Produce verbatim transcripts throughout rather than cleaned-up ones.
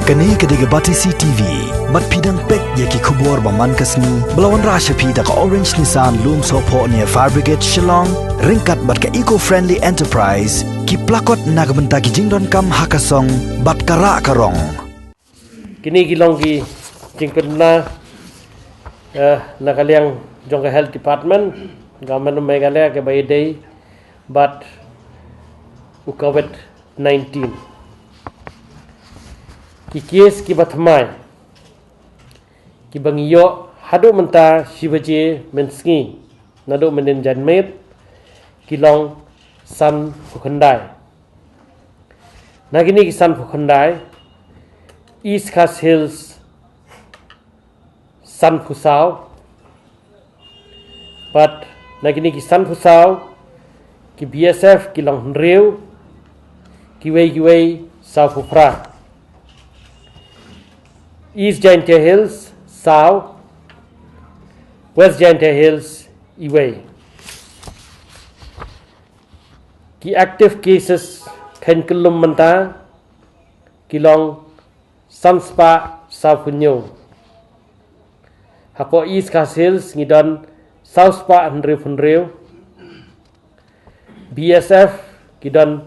Kane ka dei ka Batesi T V. Bad phi dang peit ïa ki khubor ba man ka sngi ba la wanrah sha phi da ka Orange Nissan Lumsohphoh near Fire Brigade Shillong, ryngkat bad ka Eco Friendly Enterprise, ki plakot na ka bynta ki jingdonkam ha ka song bad ka rah ka rong. Kine ki long ki jingpynbna, eh, na ka liang jong ka Health Department, Government of Meghalaya, kaba ïadei bad u COVID nineteen. Ki case kiba thymmai kiba ngi ïoh haduh mynta shi baje mynsngi, naduh mynhynnin janmiet, ki long sanphew khyndai. Na kine ki sanphew khyndai, East Khasi Hills sanphew saw. Bad na kine ki sanphew saw, ki B S F ki long hynriew, kiwei kiwei sawphew phra. East Jaintia Hills saw, West Jaintia Hills iwei. Ki active cases khein kyllum mynta ki long san spah sawphew hynñiew. Hapoh East Khasi Hills ngi don saw spah hynriewphew hynriew. B S F ki don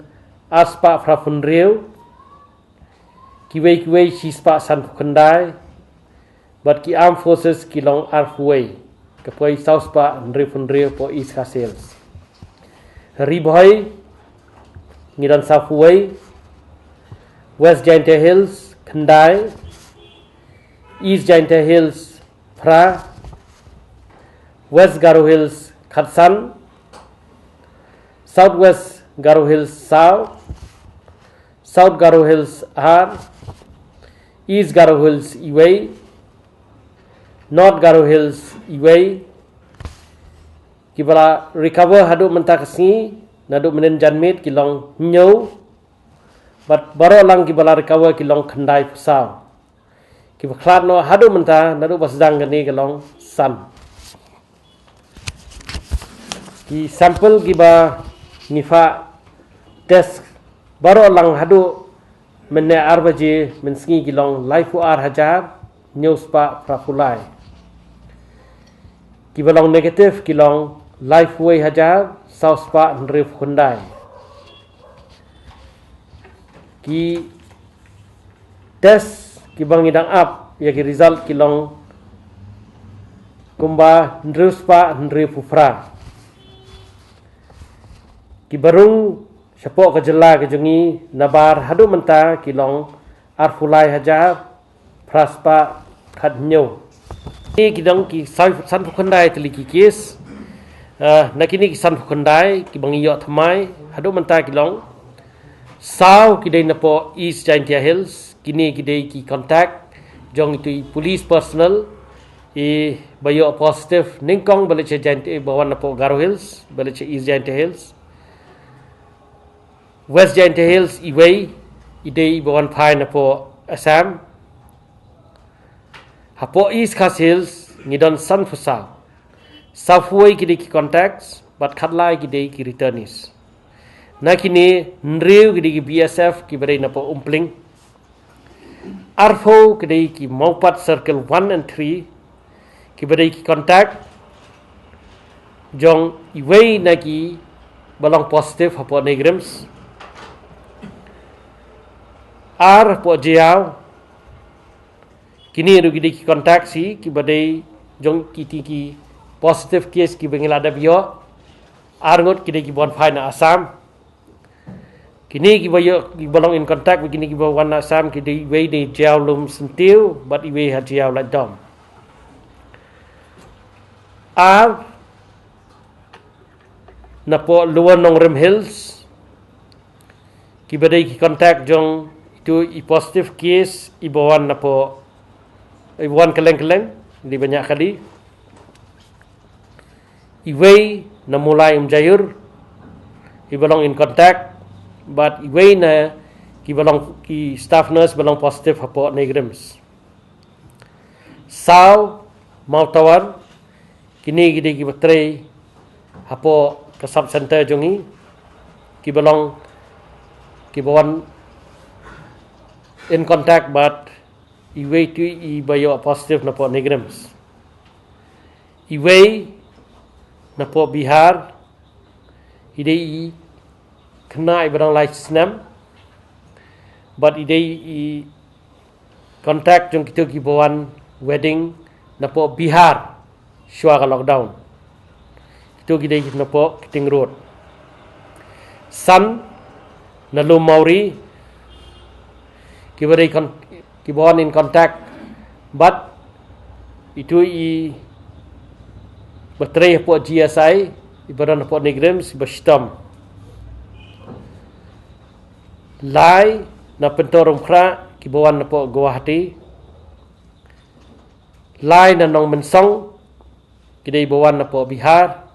ar spah phraphew hynriew. Kiwei kiwei shi spah sanphew khyndai. Bad ki Armed Forces ki long arphew wei. Ka poi saw spah hynriewphew hynriew hapoh East Khasi Hills. Ri Bhoi ngi don sawphew wei. West Jaintia Hills khyndai. East Jaintia Hills phra. West Garo Hills khatsan. South West Garo Hills saw. South Garo Hills ar. East Garo Hills iwei. North Garo Hills iwei. Kiba la recover haduh mynta ka sngi, naduh mynhynnin janmiet ki long hynñiew. Bad baroh lang kiba la recover ki long khyndaiphew saw. Kiba khlad noh haduh mynta naduh ba sdang kane ki long san. Ki sample kiba ngi phah test baroh lang haduh mynne ar baje mynsngi ki long laiphew ar hajar hynñiew spah phraphew lai. Kiba long negative ki long laiphew wei hajar saw spah hynriewphew khyndai. Ki test kiba ngi dang ap ïa ki result ki long kumba hynriew spah hynriewphew phra. Kiba rung shapoh ka jylla ka jong ngi nabar haduh mynta ki long arphew lai hajar phra spah khathynñiew. Ki dang ki san, sanphew khyndai tylli ki case. Eh, na kine ki sanphew khyndai kiba ngi ïoh thymmai haduh mynta ki long saw ki dei napoh East Jaintia Hills. Kine ki dei ki contact jong itu i police personnel iba ïoh positive nyngkong ba leit sha Jaintia, iba wan napoh Garo Hills, ba leit sha East Jaintia Hills. West Jaintia Hills iwei, i dei iba wan phai napoh Assam. Hapoh East Khasi Hills ngi don sanphew saw. Sawphew wei ki dei ki contacts bad khatlai ki dei ki returnees. Na kine hynriew ki dei ki B S F kiba dei napoh Umpling. Arphew ki dei ki Mawpat Circle one and three kiba dei ki contact jong iwei na kiba long positive hapoh NEIGRIHMS. Ar hapoh Jaïaw. Kine ruh ki dei ki contact shi kiba dei jong kiti ki positive case kiba ngi la dep ïoh. Ar ngut ki dei kiba wan phai na Assam. Kine kiba ïoh, kiba long in contact bad kine kiba wan na Assam ki dei iwei na Jaïaw Lumsyntiew bad iwei ha Jaïaw Laitdom. Ar napoh Lower Nongrim Hills kiba dei ki contact jong itu i positive case iba wan napoh, iba wan kylleng kylleng, dei ba ñiah kali. Iwei na Mawlai Umjaiur iba long in contact bad iwei na kiba long ki staff nurse ba long positive hapoh NEIGRIHMS. Saw Mawtawar, kine ki dei kiba trei hapoh ka sub center jong ngi, kiba long, kiba wan in contact bad iwei tu i ba ïoh positive napoh NEIGRIHMS. Iwei napoh Bihar, i dei i khynnah i ba dang lai snem, bad i dei i contact jong kito ki ba wan wedding napoh Bihar shuwa ka lockdown. Kito ki dei napoh Kiting Road. San na Lum Mawri, ki ba dei kon-, ki ba wan in contact bad itu i ba trei hapoh GSI, i ba don hapoh NEIGRIHMS, i ba shitom. Lai na Pynthorumkhrah, ki ba wan napoh Guwahati. Lai na Nongmynsong, ki dei ba wan napoh Bihar.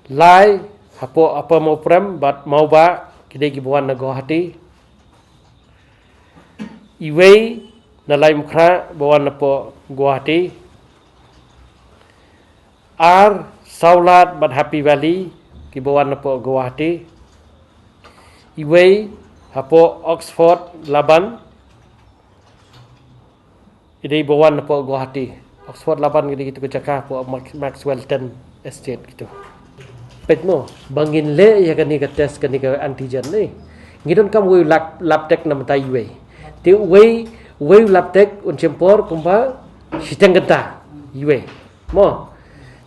Lai hapoh Upper Mawprem bad Mawbah, ki dei ki ba wan na Guwahati. Iwei na Laitumkhrah ba wan napoh Guwahati. Ar Sawlad bad Happy Valley, ki ba wan napoh Guwahati. Iwei hapoh Oxford Laban, i dei ba wan napoh Guwahati. Oxford Laban ki dei kitu ka jaka hapoh Max-, Maxwellton Estate kitu. Peit mo, ba ngin leh ïa kane ka test, kane ka antigen ne, ngi donkam wei lab, lab tech na mynta iwei. Te wei, wei lab tech un shim por kumba shiteng kynta iwei. Mo.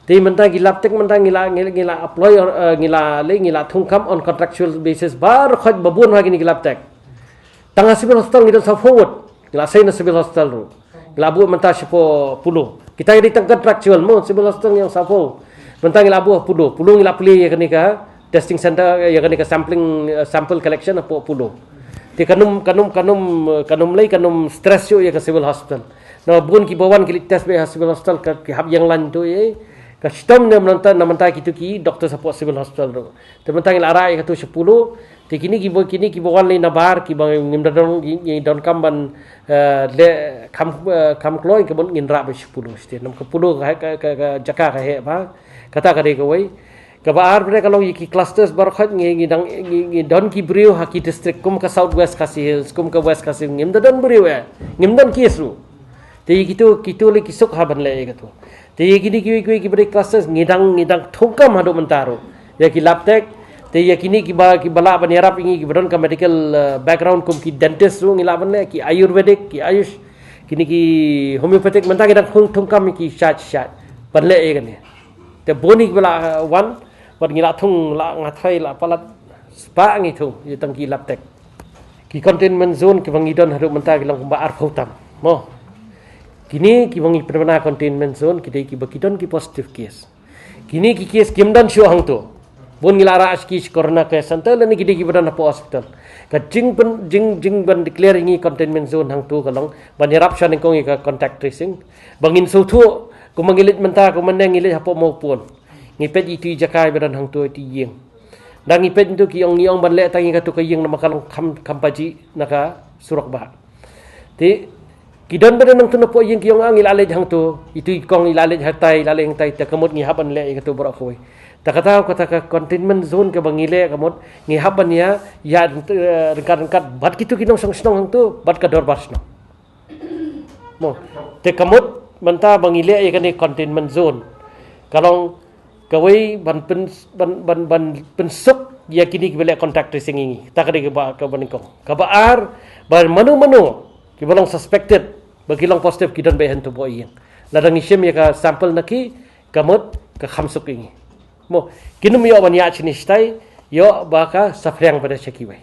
Te mynta ki lab tech mynta ngi la, ngi la, ngi la apply, eh, ngi la leh, ngi la thungkam on contractual basis baroh khoit ba bun ha kine ki lab tech. Tang ha Civil Hospital ngi don saphew ngut. Ngi la sei na Civil Hospital ruh. Ngi la buh mynta shapoh Apollo. Kita ngi dei tang contractual mo, Civil Hospital ngi ong saphew. Mynta ngi la buh Apollo. Apollo ngi la plie ïa kane ka testing center, ïa kane ka sampling, eh, sample collection hapoh Apollo. Te kan ym, kan ym, kan ym, eh, kan ym lei, kan ym stress shuh ïa ka Civil Hospital. Na bun ki ba wan ki leit test beit ha Civil Hospital ka, ki hap ïeng line tu ïa. Ka shitom ne mynta, na mynta kitu ki doctor hapoh Civil Hospital ruh. Te mynta ngi la rah ïa katu sha Apollo. Te kine ki ba, kine ki ba wan lei nabar, ki ba ngim da don, ngi, ngi donkam ban, eh, leh kham, eh, kham kloi, ka mut ngin rah beit sha Apollo. Te namar ka Apollo ka, ka, ka, ka jaka ka heh bha. Kata ka dei kawei. Kaba ar bad ka long ïa ki clusters baroh khoit ngi, ngi dang, ngi, ngi don ki briew ha ki district kum ka South West Khasi Hills, kum ka West Khasi, ngim da don briew eh. Ngim don case ruh. Te ïa kitu, kitu lei ki suk ha ban leh ïa katu. Te ïa kine kiwei kiwei ki ba dei clusters ngi dang, ngi dang thungkam haduh mynta ruh. Ïa ki lab tech, te ïa kine ki ba, ki ba lah ban ïarap ïa ngi ki ba don ka medical, eh, background kum ki dentist ruh ngi lah ban leh, ki Ayurvedic, ki Ayush, kine ki homeopathic mynta ngi dang thung, thungkam ïa ki shait shait ban leh ïa kane. Te bun ki ba lah, eh, wan, bad ngi lah thung, lah ngathai, lah palat, spah ngi thung ïa tang ki lab tech. Ki containment zone ki ba ngi don haduh mynta ki long kumba arphew tam. Mo. Kine ki ba ngi pynbna containment zone ki dei ki ba ki don ki positive case. Kine ki case kim don shuh hangtu. Bun ngi la rah sha ki corona care center lane ki dei ki ba don hapoh hospital. Ka jing pyn-, jing, jing ban declare ïa ngi containment zone hangtu ka long ban ïarap sha nyngkong ïa ka contact tracing. Ba ngin sngewthuh kumba ngi leit mynta, kumba ngi leit hapoh Mawpun. Ngi peit itu i jaka i ba don hangtu itu i ïing. Dang ngi peit ntu ki ong, ngi ong ban leh tang ïa katu ka ïing namar ka long kham, kham pajih na ka surok bah. Te ki don ba don nangtu napoh ïing ki ong, ah, ngi la leit hangtu, itu i kong i la leit hatai, i la leit hangtai, te ka mut ngi hap ban leh ïa katu baroh kawei. Ta kata, kata ka containment zone kaba ngi leh ka mut ngi hap ban ïa, ïa, eh, ryngkat ryngkat bad kitu ki nongshong shnong hangtu bad ka dorbar shnong. Mo, te ka mut mynta ba ngi leh ïa kane containment zone. Ka long kawei ban pyn, ban, ban, ban pynsuk ïa kine ki ba leh contact tracing ïa ngi. Ta ka dei kaba, kaba nyngkong. Kaba ar, ba mano mano ki ba long suspected ba ki long positive ki don beit hangtu hapoh ïing. Lada ngi shim ïa ka sample na ki, ka mut ka kham suk ïa ngi. Mo, kin ym ïoh ban ïaid shane shatai, ïoh ba ka saphriang pat da sha kiwei.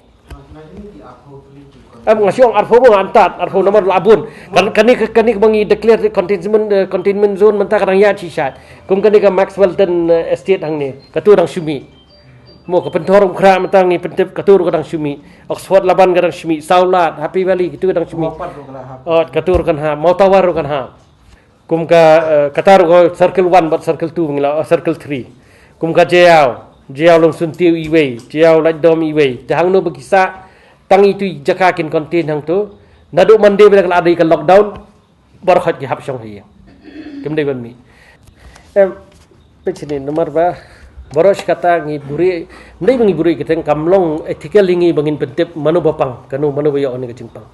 Em, nga shu ong arphew mo, nga antad arphew namar la bun. Kan, kane ka, kane ka ba ngi declare containment, eh, containment zone mynta ka dang ïaid shisha. Kum kane ka Maxwellton, eh, Estate hangne, katu dang shu mih. Mo, ka Pynthorumkhrah mynta ngi pyntip katu ruh ka dang shu mih. Oxford Laban ka dang shu mih, Sawlad, Happy Valley, katu ka dang shu mih. Mawpat ruh ka la hap. Oh, katu ruh kan hap, Mawtawar ruh kan hap. Kum ka, eh, kata ruh ka circle one bad circle two ngi la, eh, circle three. Kum ka Jaïaw, Jaïaw Longsyntiew iwei, Jaïaw Laitdom iwei. Te hangno ba ki sah tang itu i jaka kin contain hangtu. Naduh Monday ba la dei ka lockdown, baroh khoit ki hap shong ha ïing. Kim dei ban mih. Em, peit shane namar ba Baroh shi katta ngi buhrieh, hynrei ba ngi buhrieh kyrteng kam long ethical ïa ngi ba ngin pyntip mano ba pang, kano mano ba ïoh kane ka jingpang.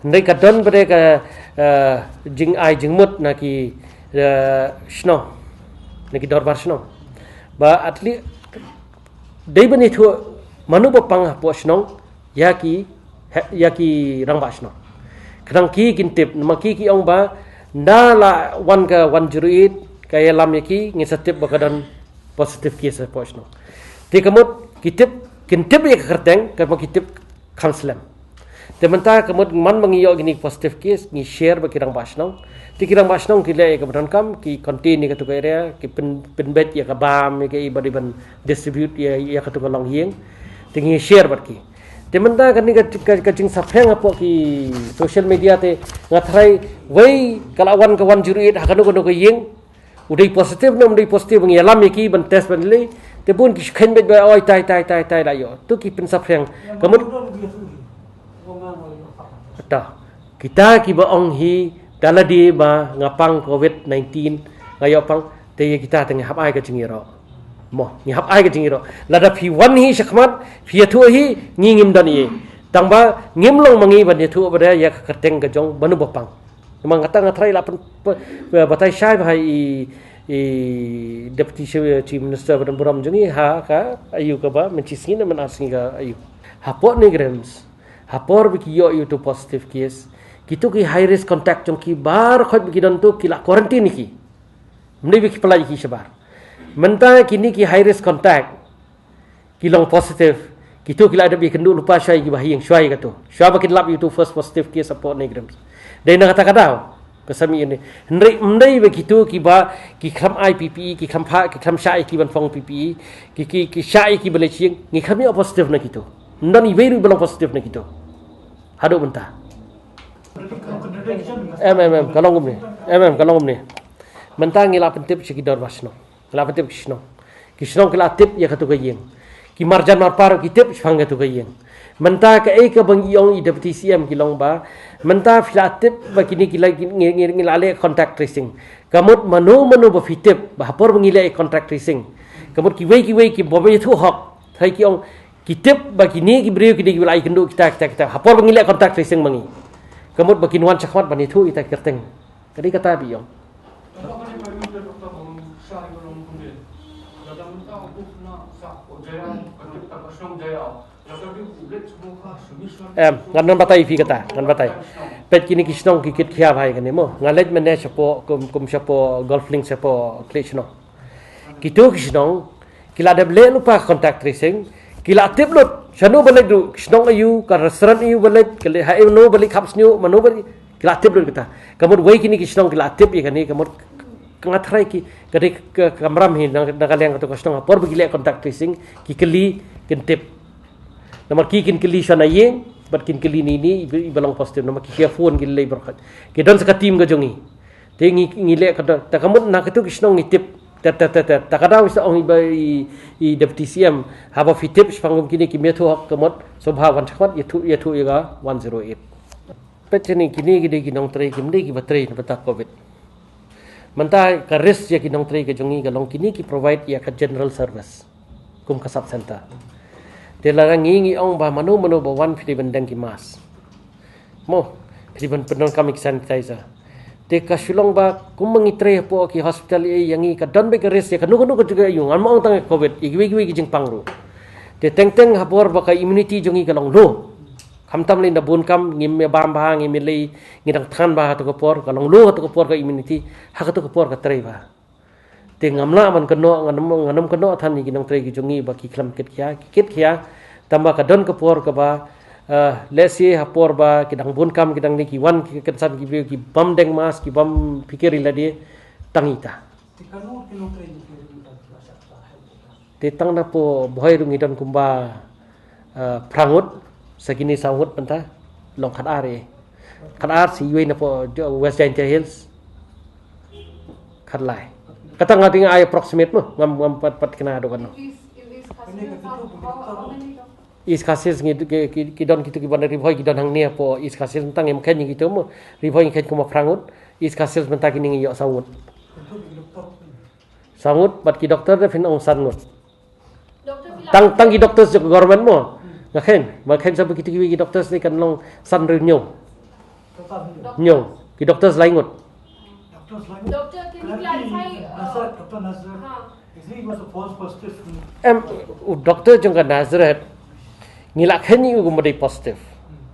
Hynrei ka don pat de ka, eh, jingai jingmut na ki, eh, shnong, na ki dorbar shnong. Ba at least dei ban ïathuh mano ba pang hapoh shnong ïa ki, ïa ki rangbah shnong. Khnang ki kin tip, namar ki ki ong ba nda la wan ka one zero eight ka ïalam ïa ki, ngin sa tip ba ka don positive case hapoh shnong. Te ka mut ki tip, kin tip ïa ka kyrteng, ka mut ki tip kham slem. Te mynta ka mut man ba ngi ïoh kine ki positive case, ngi share bad ki rangbah shnong. Te ki rangbah shnong ki leh ïa kaba donkam, ki contain ïa katu ka area, ki pyn, pynbeit ïa ka bam, ïa ka i bad i ban distribute ïa, ïa katu ka longïing. Te ngi share bad ki. Te mynta kane ka, ka, ka jingsaphriang hapoh ki social media te nga tharai wei ka la wan ka one zero eight ha kano kano ka ïing. U dei positive ne um dei positive, ngi ïalam ïa ki ban test ban lei. Te bun ki shu kheiñ beit ba oi tai tai tai tai la ïoh. Tu ki pynsaphriang. Ka mut ta kita kiba ong hi da lade ba nga pang covid nineteen, nga ïoh pang, te ïa kita te ngi hap ai ka jingïaroh. Mo, ngi hap ai ka jingïaroh. Lada phi wan hi shakhmat, phi ïathuh hi, ngi ngim don ei. Tang ba ngim long ma ngi ban ïathuh ba da ïa ka kyrteng ka jong mano ba pang. Namar kata nga tharai la pyn, pyn, batai shai bha i, i Deputy Chief, Chief Minister ba don burom jong ngi ha ka aïu kaba mynta sngi ne mynta sngi ka aïu. Hapoh NEIGRIHMS, ha por ba ki ïoh ïa utu positive case, kitu ki high risk contact jong ki baroh khoit ba ki don tu ki la quarantine ïa ki. Ym dei ba ki pynlait ïa ki shabar. Mynta kine ki high risk contact ki long positive, kitu ki la dep ïakynduh lypa shuwa ïa kiba ha ïing, shuwa ïa katu. Shuwa ba kin lap ïa utu first positive case hapoh NEIGRIHMS. Dei na kata ka daw ka sami ïa ne. Hynrei ym dei ba kitu kiba ki khlem ai P P E, ki khlem pha, ki khlem shah ïa ki ban phong P P E, ki, ki, ki shah ïa ki ban leit sha ïing, ngi khlem ïoh positive na kitu. Ym don iwei ruh ba long positive na kitu haduh mynta. Em, em, em, ka long kumne. Em, em, ka long kumne. Mynta ngi la pyntip sha ki dorbar shnong. Ngi la pyntip ki shnong. Ki shnong ki la tip ïa katu ka ïing. Ki marjan marpa ruh ki tip shaphang katu ka ïing. Mynta kaei kaba ngi ong i Deputy C M ki long ba, mynta phi la tip ba kine ki la, ngi, ngi, ngi la leh contact tracing. Ka mut mano mano ba phi tip ba ha por ba ngi leh contact tracing, ka mut kiwei kiwei kiba ïathuh hok, tharai ki ong ki tip ba kine ki briew kine kiba la ïakynduh kita, kita, kita, ha por ba ngi leh contact tracing ma ngi, ka mut ba kin wan shakhmat ban ïathuh ïa kita ki kyrteng. Ka dei kata ba ïong. Em, ngan, ngan batai ïa phi kata, ngan batai. Peit kine ki shnong ki kit khia bha ïa kane mo. Nga leit mynne shapoh, kum, kum shapoh Golf Link shapoh Khliehnarphok. Kitu ki shnong ki la dep leh lypa contact tracing, ki la tip lut shano ba leit ruh, ki shnong aïu, ka restaurant aïu ba leit, ka leit ha ïano ba leit khap shñiuh, mano ba leit, ki la tip lut kata. Ka mut wei kine ki shnong ki la tip ïa kane, ka mut nga tharai ki, ka dei ka, ka kamram hi na, na ka liang katu ka shnong, ha por ba ki leh contact tracing ki kylli kin tip. Namar ki kin kylli shwa na ïing bad kin kylli ni ni iba, iba long positive, namar ki share phone ki lei baroh. Ki don sa ka team ka jong ngi. Te ngi, ngi leh ka don, ta ka mut na katu ki shnong ngi tip. Ta, ta, ta, ta, ta ka daw sa ong iba i, i Deputy C M, haba phi tip shaphang kum kine kim ïathuh hok, ka mut sngewbha wan shakhmat ïathuh, ïathuh ïa ka one zero eight. Peit shane, kine ki dei ki nongtrei, kim dei kiba trei na bynta covid. Mynta ka risk ïa ki nongtrei ka jong ngi ka long kine ki provide ïa ka general service kum ka sub center. Te lada ngi, ngi ong ba mano mano ba wan phi dei ban deng ki mask. Mo, phi dei ban pyndonkam ïa ki sanitizer. Te ka shu long ba kum ma ngi trei hapoh ki hospital, ïa ngi ka don beit ka risk ïa kano kano ka jingïaid, ngan ym ong tang ïa covid, ïa kiwei kiwei ki jingpang ruh. Te teng teng ha por ba ka immunity jong ngi ka long low. Khamtam lei na bun kam ngim ïa bam bha, ngim ïa lei, ngi dang than bha ha katu ka por, ka long low ha katu ka por ka immunity, ha katu ka por ka trei bha. Te ngam lah ban kynnoh, ngan ym, ngan ym kynnoh than ïa ki nongtrei ki jong ngi ba ki khlem kit khia, ki kit khia. Tangba ka don ka por kaba, eh, let's say ha por ba ki dang bun kam, ki dang ne ki wan ki kynsan ki briew, ki bym deng mask, ki bym phikir ïa lade, tang ita. Te tang na Pohoi ruh ngi don kumba, eh, phra ngut, sa kine saw ngut mynta, long khatar eh. Khatar, sa iwei na poh Jo-, West Jaintia Hills. Khatlai. Kata nga teng ai approximate mo, ngam, ngam pat, pat kena do kano. East Khasi Hills, how, how, how many doctors? East Khasi Hills ngi, ki, ki, ki don kitu kiba na Ri Bhoi ki don hangne hapoh East Khasi Hills, mynta ngim kheiñ kitu mo. Ri Bhoi ngi kheiñ kumba phra ngut, East Khasi Hills mynta kine ngi ïoh saw ngut. Saw ngut, bad ki doktor te phin ong san ngut. Tang, tang ki doctors jong government mo. Nga khein, nga khein sa ba kito kiwei ki doctors ne kan long san hynriew hynñiew. Hynñiew. Ki doctors lai ngut. Doctor, can you clarify, uh, Doctor Nazareth? Huh. Is he was a false positive? Em, u doctor jong ka Nazareth, ngi la khein ïa u kum u dei positive.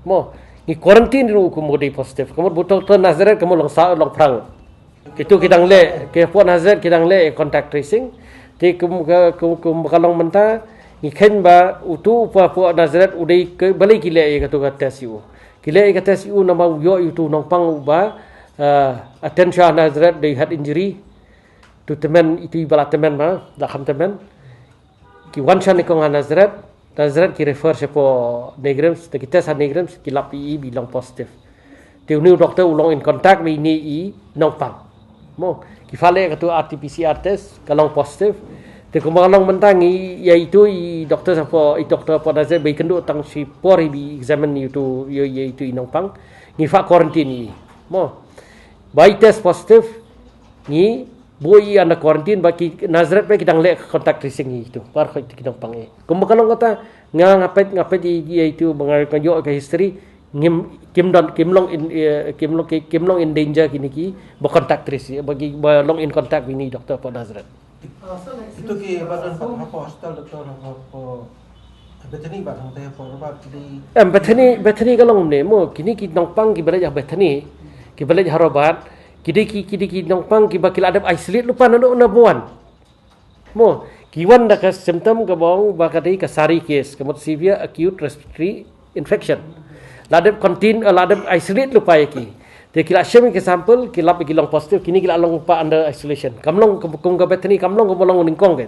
Mo, ngi quarantine ïa u kum u dei positive. Ka mut u doctor Nazareth ka mut long sa, long phrang. Kito ki dang leh, ki hapoh Nazareth ki dang leh contact tracing. Te kum ka, kum, kum ka long mynta, ngi khein ba uto u pa hapoh Nazareth u dei ka, balei ki leh ïa kato ka test ïa u. Ki leh ïa ka test ïa u namar u ïoh ïa uto u nongpang uba, ah, attend sha Nazareth, dei head injury. To tymmen, ito i ba la tymmen ba, la kham tymmen. Ki wan sha nyngkong ha Nazareth, Nazareth ki refer shapoh NEIGRIHMS, te ki test ha NEIGRIHMS, ki lap ïa i ba i long positive. Te une u doctor u long in contact bad ine i nongpang. Mo, ki phah leh kato R T P C R test, ka long positive. Te kumba ka long mynta ngi ïa ito i doctor shapoh, i doctor hapoh Nazareth ba i kynduh tang shipor i ba i examine ïa uto, ïa, ïa ito i nongpang. Ngi phah quarantine i. Mo, ba i test positive, ngi buh i under quarantine, ba ki Nazareth ba ki dang leh contact tracing ïa ito. Baroh ito ki nongpang i. Kumba ka long kata, nga, nga peit, nga peit i, i, ito ba nga, nga ïoh ka history, ngim, kim don, kim long in, eh, kim long, ki, kim long in danger kine kiba contact trace, ba ki, ba long in contact bad ine i doctor hapoh Nazareth. Ito kiba don pat hapoh hospital, doctor, hapoh Bethany bad hangta hapoh Robert, ki dei. Em, Bethany, Bethany ka long ne, mo, kine ki nongpang kiba leit ha Bethany, kiba leit ha Robert, ki dei ki, ki dei ki nongpang kiba ki la dep isolate lypa naduh na ba wan. Mo, ki wan da ka symptom kaba ong ba ka dei ka SARI case, ka mut severe acute respiratory infection. La dep contain, eh, la dep isolate lypa ïa ki. Te ki la shim ïa ki sample, ki lap ïa ki long positive, kine ki la long pat under isolation. Kam long kum, kum ka Bethany, kam long kumba long nyngkong kan.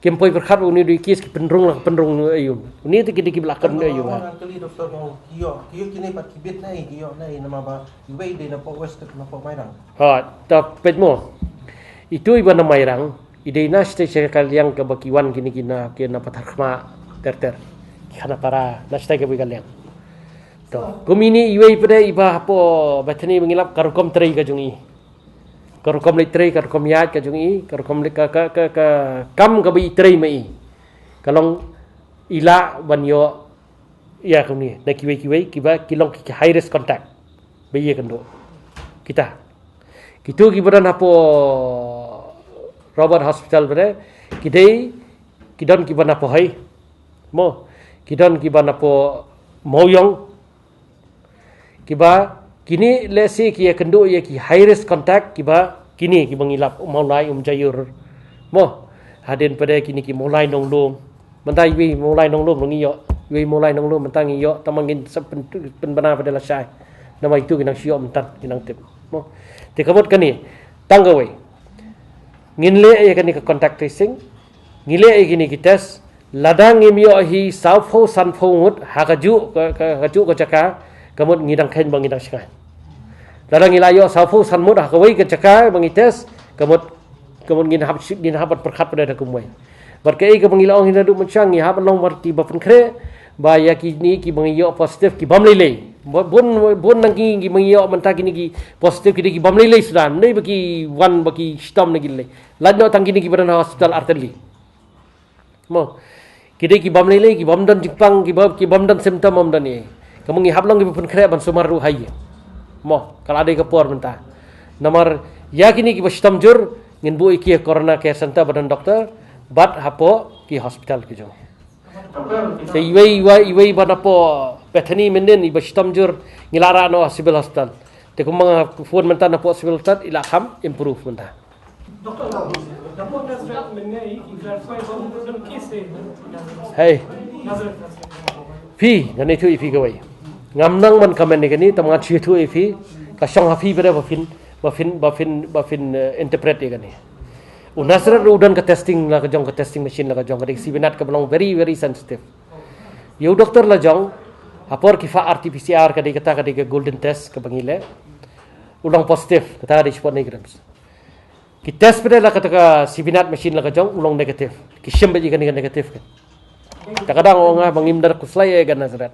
Kim poi pyrkhat une u dei u case, ki pynrung la pynrung ïa u. Une te ki dei kiba la kynduh ïa u. Wan kali doctor, ki ïoh, ki ïoh kine pat ki bit na i, ki ïoh na i namar ba iwei dei napoh West, napoh Mairang. Ha, ta peit mo. Ito iba na Mairang, i dei na shatei sha ka liang kaba ki wan kine ki na, ki na Patharkhmah ter ter. Ki Khanapara, na shatei kaba i ka liang. To, kum ine iwei pat de iba hapoh Bethany ba ngi lap, ka rukom trei ka jong i. Ka rukom leit trei, ka rukom ïaid ka jong i, ka rukom leit ka, ka, ka, ka kam kaba i trei ma i. Ka long i lah ban ïoh ïa kumne, na kiwei kiwei kiba ki long ki high risk contact. Ba ïa kynduh. Kita. Kito kiba don hapoh Robert Hospital ba de, ki dei, ki don kiba napoh Hoi. Mo, ki don kiba napoh Mawiong. Kiba, kine lehse ki ïa kynduh ïa ki high risk contact kiba, kine kiba ngi lap, u Mawlai, Umjaiur. Mo, hadien pat de kine ki Mawlai Nonglum. Mynta iwei Mawlai Nonglum ruh ngi ïoh, iwei Mawlai Nonglum mynta ngi ïoh, tang ba ngin sa pyn, pynbna pat de lashai. Namar ito ki nang shu ïoh mynta, ki nang tip. Mo. Te ka mut kane, tang kawei. Ngin leh ïa kane ka contact tracing, ngi leh ïa kine ki test, lada ngim ïoh hi sawphew sanphew ngut, ha kajuh ka, ka, kajuh ka jaka, ka mut ngi dang kheiñ ba ngi dang shngaiñ. Lada ngi la ïoh sawphew san ngut ha kawei ka jaka ba ngi test, ka mut, ka mut ngin hap, ngin hap ban pyrkhat pat de da kumwei. Bad kaei kaba ngi la ong hi naduh mynshuwa, ngi hap long bad kiba pynkhreh, ba ïa kine kiba ngi ïoh positive ki bym lei lei. Bun, bun, bun na ki, kiba ngi ïoh mynta kine ki positive ki dei ki bym lei lei suda. Ym dei ba ki wan ba ki shitom na ki lei. Lait noh tang kine kiba don ha hospital ar tylli. Mo. Ki dei ki bym lei lei, ki bym don jingpang, ki bym, ki bym don symptom, bym don ei. Ka mut ngi hap long kiba pynkhreh ban sumar ruh ha ïing. Mo, ka la dei ka por mynta. Namar ïa kine kiba shitom jur, ngin buh ïa ki ha Corona Care Center ba don doctor, bad hapoh ki hospital ki jong. Te iwei, iwei, iwei ba napoh Bethany mynnin iba shitom jur, ngi la rah noh ha Civil Hospital. Te kumba nga phone mynta napoh Civil Hospital, i la kham improve mynta. Doctor, napoh Nazareth mynne i clarify ba u don case eh. Hei. Nazareth. Phi, ngan ïathuh ïa phi kawei. Ngam nang ban comment ïa kane, tang ngan shu ïathuh ïa phi. Ka shong ha phi pat de ba phin, ba phin, ba phin, ba phin, eh, interpret ïa kane. U Nazareth u don ka testing la ka jong, ka testing machine la ka jong, ka dei ka Sibinar kaba long very, very sensitive. Ïa u doctor la jong, ha por ki phah R T P C R, ka dei kata, ka dei ka golden test kaba ngi leh. U long positive, kata ka dei shapoh NEIGRIHMS. Ki test pat de la kata ka Sibinar machine la ka jong, u long negative. Ki shim beit ïa kane ka negative ka. Ta ka dang ong nga ba ngim da khuslai ïa ka Nazareth.